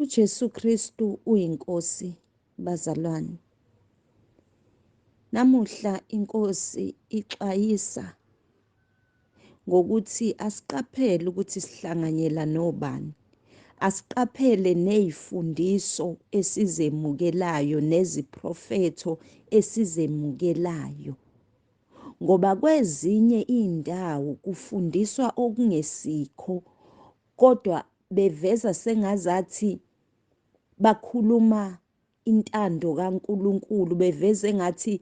UJesu Kristu uyiNkosi bazalwane. Namuhla iNkosi ixwayisa ngokuthi asiqaphele ukuthi sihlanganyela nobani. Asiqaphele nezifundiso esizemukelayo neziprofetho esizemukelayo. Ngoba kwezinye iy'ndawo kufundiswa okungesikho kodwa beveza sengazathi bakhuluma intando kaNkulunkulu, beveza engathi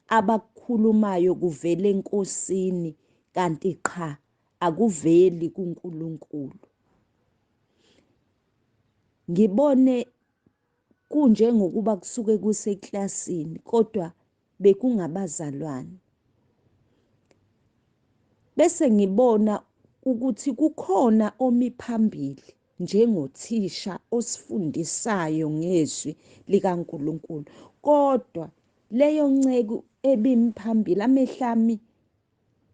abakukhulumayo kuvela eNkosini kanti qha akuveli kuNkulunkulu. Ngibone kunjengokuba kusuke kuseklasini kodwa bekungabazalwane. Bese ngibona ukuthi kukhona omi phambili njengothisha osifundisayo ngezwi likaNkulunkulu, kodwa leyo nceku ebimi phambili amehlo ami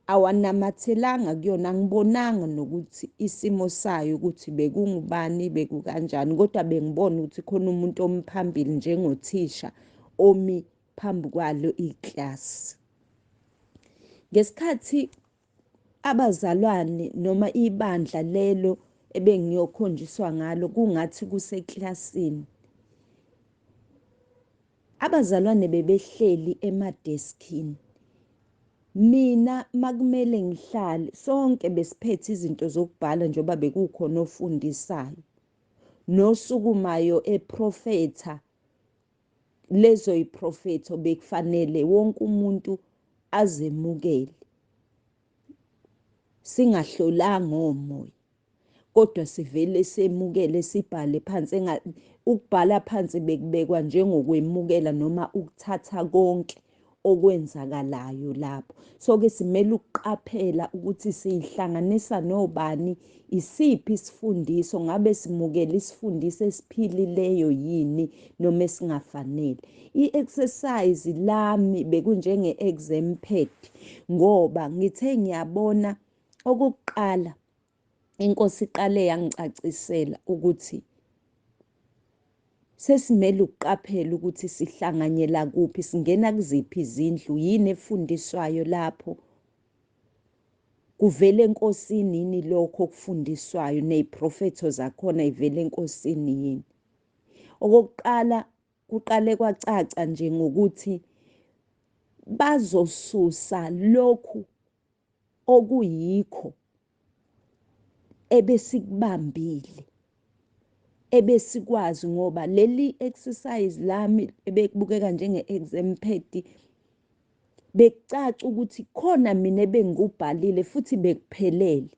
awanamathelanga kuyona, angibonanga nokuthi isimo sayo ukuthi bekungubani, bekukanjani, kodwa bengibona ukuthi khona umuntu omi phambili njengothisha omi phambi kwalo iklasi. Ngesikhathi abazalwane noma ibandla lelo ebengiyokhonjiswa ngalo kungathi kuseklasini, abazalwane bebehleli emadeskini. Mina makumele ngihlale, sonke besiphethe izinto zokubhala njengoba bekukhona ofundisayo nosukumayo eprofetha lezo yiprofetho, bekufanele wonke umuntu azemukele, singahlolanga omoya, kodwa sivele semukele sibhale phansi. Ukubhala phansi bekubekwa njengokwemukela noma ukuthatha konke okwenzakalayo lapho. So-ke simele ukuqaphela ukuthi siyihlanganisa nobani, isiphi isifundiso, ngabe simukela isifundiso esiphilileyo yini noma esingafanele. I-exercise lami bekunjenge-exam pad, ngoba ngithe ngiyabona okokuqala iNkosi iqale yangicacisela ukuthi sesimele ukuqaphela ukuthi sihlanganyela kuphi, singena kuziphi izindlu, yini efundiswayo lapho, kuvele eNkosini yini lokho okufundiswayo, neziprofetho zakhona ivele eNkosini yini. Okokuqala kuqale kwacaca nje ngokuthi bazosusa lokhu okuyikho ebesikubambile, ebesikwazi, ngoba leli exercise lami ebekubukeka njenge-exam pad bekucaca ukuthi khona mina ebengikubhalile futhi bekuphelele,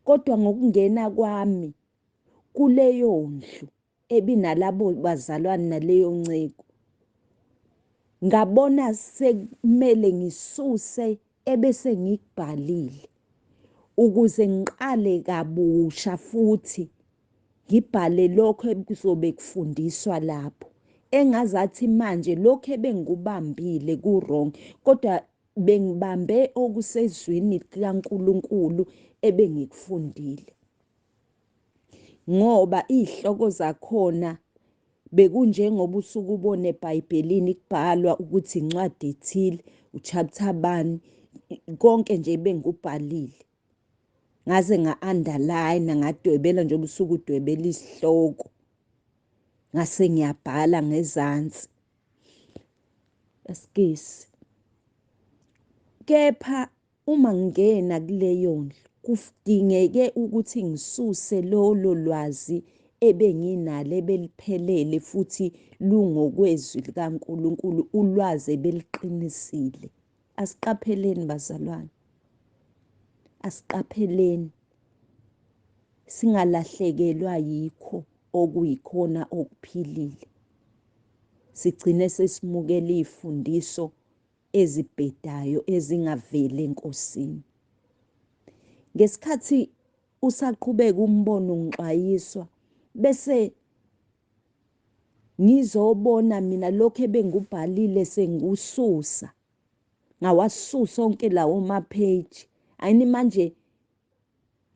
kodwa ngokungena kwami kuleyo ndlu ebinalabo bazalwane naleyo nceku, ngabona sekumele ngisuse ebese ngikubhalile ukuze ngiqale kabusha futhi ngibhale lokho ekuzobe kufundiswa lapho. Engazathi manje lokho ebengikubambile ku-wrong, kodwa bengibambe okusezwini likaNkulunkulu ebengikufundile. Ngoba iy'hloko zakhona bekunjengoba usuke ubone eBhayibhelini kubhalwa ukuthi incwadi ethile, uchapter bani, konke nje bengikubhalile. Ngaze nga-underline, ngadwebela njengoba usuke udwebela isihloko. Ngase ngiyabhala ngezansi. Asikisi. Kepha uma ngingena kuleyo ndlu kudingeke ukuthi ngisuse lolo lwazi ebenginalo ebeliphelele futhi lungokwezwi likaNkulunkulu, ulwazi ebeliqinisile. Asiqapheleni bazalwane, asiqapheleni singalahlekelwa yikho okuyikhona okuphilile, sigcine sesimukela izifundiso ezibhedayo ezingaveli eNkosini. Ngesikhathi usaqhubeka umbono ngixwayiswa, bese ngizobona mina lokho ebengikubhalile sengikususa, ngawasusa onke lawo ma-page. Ayini manje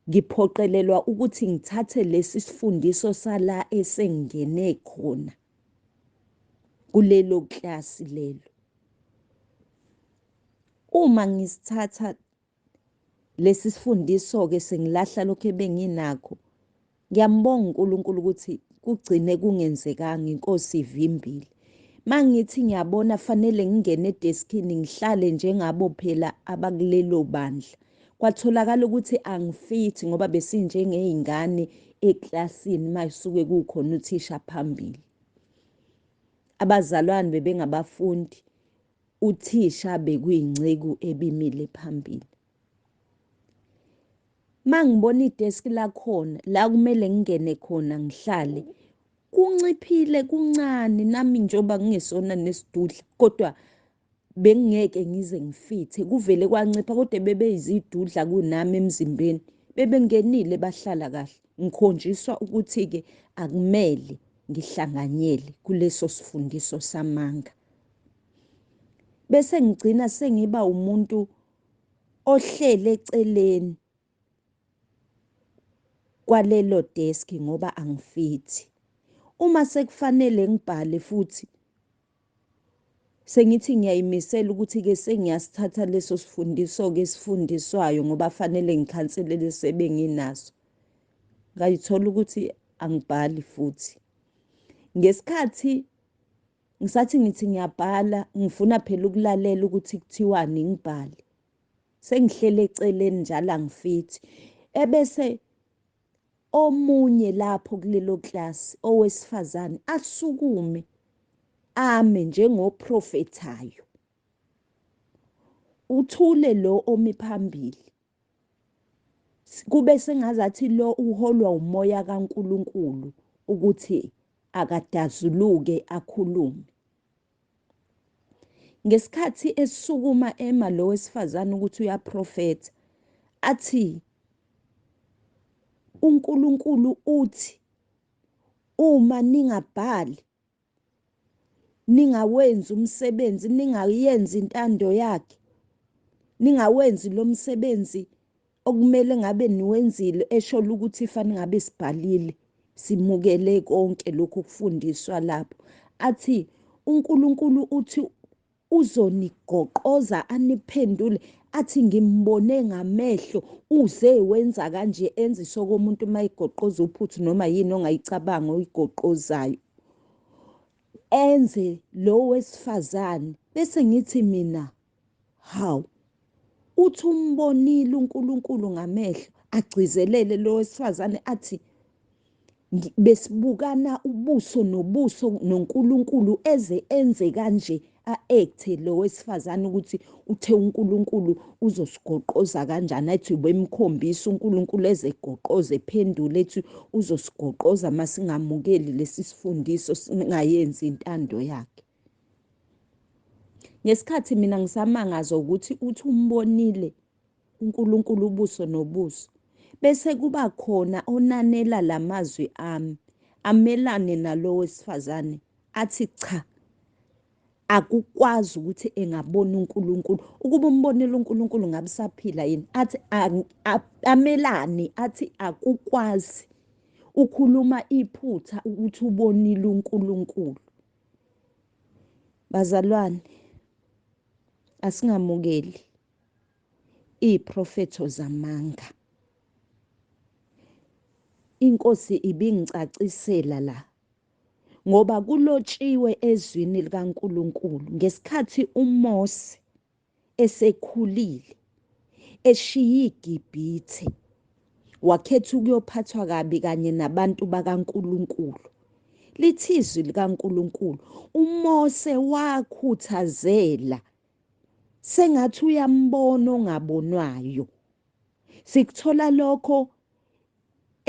Ngiphoqelelwa ukuthi ngithathe lesi sifundiso sala esengingene khona kulelo klasi lelo. Uma ngisithatha lesi sifundiso-ke sengilahla lokhu ebenginakho, ngiyambonga uNkulunkulu ukuthi kugcine kungenzekanga, inkosi ivimbile. Mangithi ngiyabona fanele ngingene edeskini ngihlale njengabo phela abakulelo bandla. Kwatholakala ukuthi angifithi ngoba besinjengey'ngane eklasini uma suke kukhona uthisha phambili. Abazalwane bebengabafundi, uthisha bekuyinceku ebimile phambili. Mangibona ideski lakhona la kumele ngingene khona ngihlale kunciphile kuncane nami njengoba ngingesona nesidudla kodwa bengingeke ngize ngifithe kuvele kwancipha kodwa bebeyizidudla kunami emzimbeni bebengenile bahlala kahle ngikhonjiswa ukuthi-ke akumele ngihlanganyele kuleso sifundiso samanga bese ngigcina sengiba umuntu ohlele eceleni kwalelo deski ngoba angifithi. Uma sekufanele ngibhale futhi sengithi ngiyayimisela ukuthi-ke sengiyasithatha leso sifundiso-ke esifundiswayo ngoba fanele ngikhansele lesi ebenginaso. Ngayithola ukuthi angibhali futhi. Ngesikhathi ngisathi ngithi ngiyabhala ngifuna phela ukulalela ukuthi kuthiwani ngibhale. Sengihlele eceleni njalo angifithi. Ebese omunye lapho kulelo klasi owesifazane asukume ame njengoprofethayo. Uthule lo omi phambili. Kube sengazathi lo uholwa umoya kaNkulunkulu ukuthi akadazuluke akhulume. Ngesikhathi esukuma ema lo wesifazane ukuthi uyaprofetha athi uNkulunkulu uthi uma ningabhali ningawenzi umsebenzi ningayenzi intando yakhe ningawenzi lo msebenzi okumele ngabe niwenzile esho ukuthi fanele ngabe sibhalile simukele konke lokhu kufundiswa lapho athi uNkulunkulu uthi uzonigoqoza aniphendule athi ngimbone ngamehlo uze wenza kanje enze sokomuntu uma egoqoza uphuthu noma yini ongayicabanga oyigoqozayo enze lo wesifazane bese ngithi mina hawu uthi umbonile uNkulunkulu ngamehlo agcizelele lo wesifazane athi besibukana ubuso nobuso noNkulunkulu eze enze kanje a-acte lo wesifazane ukuthi uthe uNkulunkulu uzosigoqoza kanjani athi ubemkhombisa uNkulunkulu ezegoqoza ephendule ethi uzosigoqoza masingamukeli lesi sifundiso singayenzi intando yakhe. Ngesikhathi mina ngisamangazwa ukuthi uthi umbonile uNkulunkulu ubuso nobuso bese kuba khona onanela lamazwi ami amelane nalo wesifazane athi cha akukwazi ukuthi engabona uNkulunkulu ukuba umbonile uNkulunkulu ngabe saphila yini athi amelane athi akukwazi ukhuluma iphutha ukuthi ubonile uNkulunkulu. Bazalwane, asingamukeli iziprofetho zamanga. Inkosi ibingicacisela la ngoba kulotshiwe ezwini likaNkulunkulu ngesikhathi uMose esekhulile eshiya iGibhithe wakhetha ukuyophathwa kabi kanye nabantu bakaNkulunkulu. Lithi izwi likaNkulunkulu uMose wakhuthazela sengathi uyambona ongabonwayo. Sikuthola lokho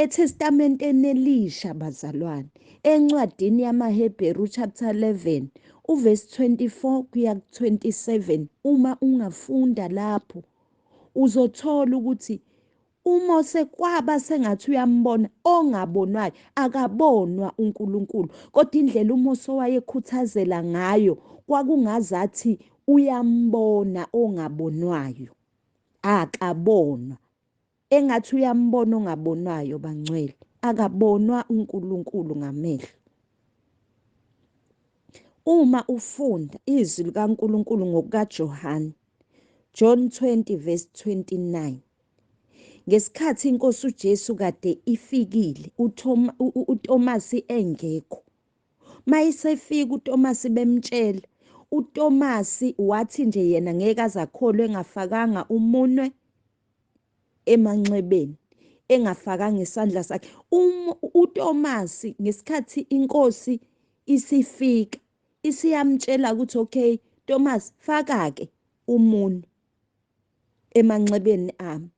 eTestamenteni elisha bazalwane encwadini yamaHebheru chapter 11 uverse 24 kuya ku-27 uma ungafunda lapho uzothola ukuthi uMose kwaba sengathi uyambona ongabonwayo akabonwa uNkulunkulu kodwa indlela uMose owayekhuthazela ngayo kwakungazathi uyambona ongabonwayo akabonwa. Engathi uyambona ongabonwayo bangcwele. Akabonwa uNkulunkulu ngamehlo. Uma ufunda izwi likaNkulunkulu ngokukaJohane, John 20 verse 29, ngesikhathi inkosi uJesu kade ifikile uTomasi engekho, mayisefika uTomasi bemtshela, uTomasi wathi nje yena ngeke azakholwe engafakanga umunwe emanxebeni, engafakanga isandla sakhe. UTomasi ngesikhathi inkosi isifika isiyamtshela ukuthi okay Thomas, faka-ke umunwe emanxebeni ami.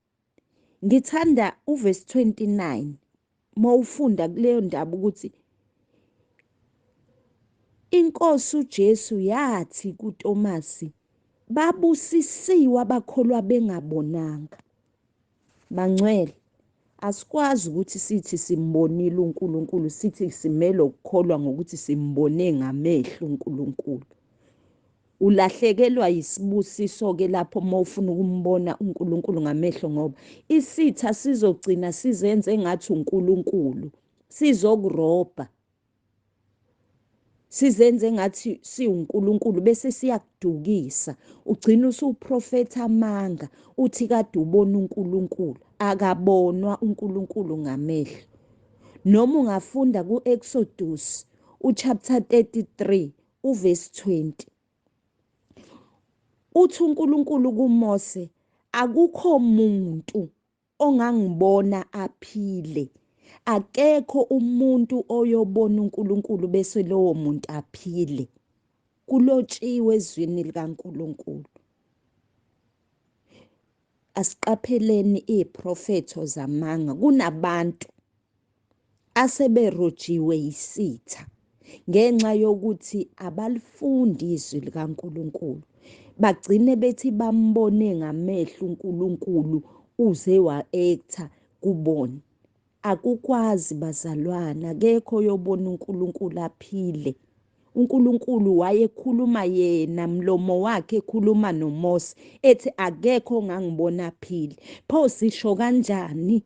Ngithanda uverse 29 mawufunda kuleyo ndaba ukuthi inkosi uJesu yathi kuTomasi, babusisiwe abakholwa bengabonanga. Bangcwele, asikwazi ukuthi sithi simbonile uNkulunkulu, sithi simele ukukholwa ngokuthi simbone ngamehlo uNkulunkulu. Ulahlekelwa yisibusiso-ke lapho uma ufuna ukumbona uNkulunkulu ngamehlo, ngoba isitha sizogcina sizenze engathi uNkulunkulu, sizokurobha, sizenze engathi siwuNkulunkulu bese siyakudukisa, ugcina usuprofetha amanga uthi kade ubona uNkulunkulu. Akabonwa uNkulunkulu ngamehlo. Noma ungafunda ku-Exodus uchapter 33 uverse 20, uthi uNkulunkulu kuMose, akukho muntu ongangibona aphile, akekho umuntu oyobona uNkulunkulu bese lowo muntu aphile. Kulotshiwe ezwini likaNkulunkulu. Asiqapheleni iziprofetho zamanga. Kunabantu aseberojiwe yisitha ngenxa yokuthi abalifundi izwi likaNkulunkulu, bagcine bethi bambone ngamehlo uNkulunkulu uze wa-acta kubona. Akukwazi bazalwana, akekho oyobona uNkulunkulu aphile. uNkulunkulu wayekhuluma yena, mlomo wakhe ekhuluma noMose, ethi akekho ongangibona aphile. Pho sisho kanjani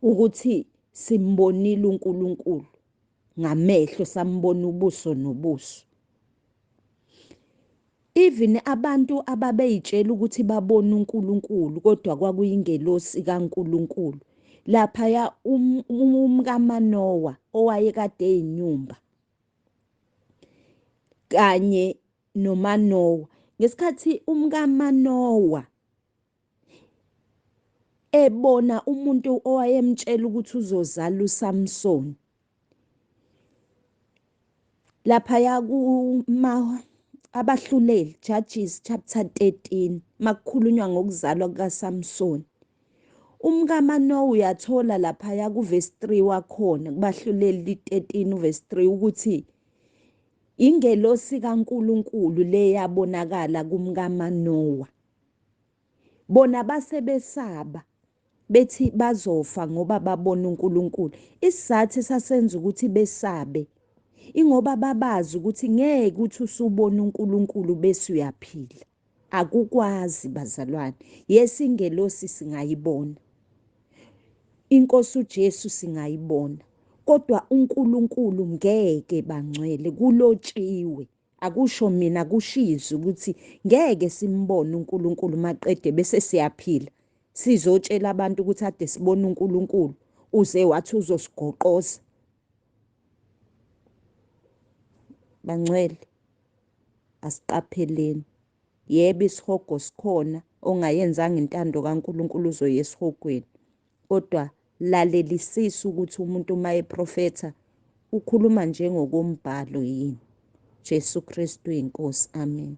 ukuthi simbonile uNkulunkulu ngamehlo, sambona ubuso nobuso? Even abantu ababeyitshela ukuthi babona uNkulunkulu kodwa kwakuyingelosi kaNkulunkulu. Laphaya umkaManowa owayekade eyinyumba kanye noManowa, ngesikhathi umkaManowa ebona umuntu owayemtshela ukuthi uzozala uSamson, laphaya kuma abahluleli Judges chapter 13 makukhulunywa ngokuzalwa kukaSamson, umkaManowa uyathola laphaya kuverse 3 wakhona kubahluleli 13 uverse 3 ukuthi ingelosi kaNkulunkulu le yabonakala kumkaManowa. Bona base besaba bethi bazofa ngoba babona uNkulunkulu. Isizathu esasenza ukuthi besabe ingoba babazi ukuthi ngeke uthi usubona uNkulunkulu bese uyaphila. Akukwazi bazalwane. Yes, ingelosi singayibona, inkosi uJesu singayibona, kodwa uNkulunkulu ngeke bangcwele. Kulotshiwe, akusho mina, kusho izwi ukuthi ngeke simbone uNkulunkulu maqede bese siyaphila, sizotshela abantu ukuthi ade sibone uNkulunkulu uze wathi uzosigoqoza. Bangcwele, asiqapheleni. Yebo, isihogo sikhona, ongayenzanga intando kaNkulunkulu uzoya esihogweni, kodwa lalelisisa ukuthi umuntu uma eprofetha ukhuluma njengokombhalo yini. Jesu Kristu inkosi. Amen.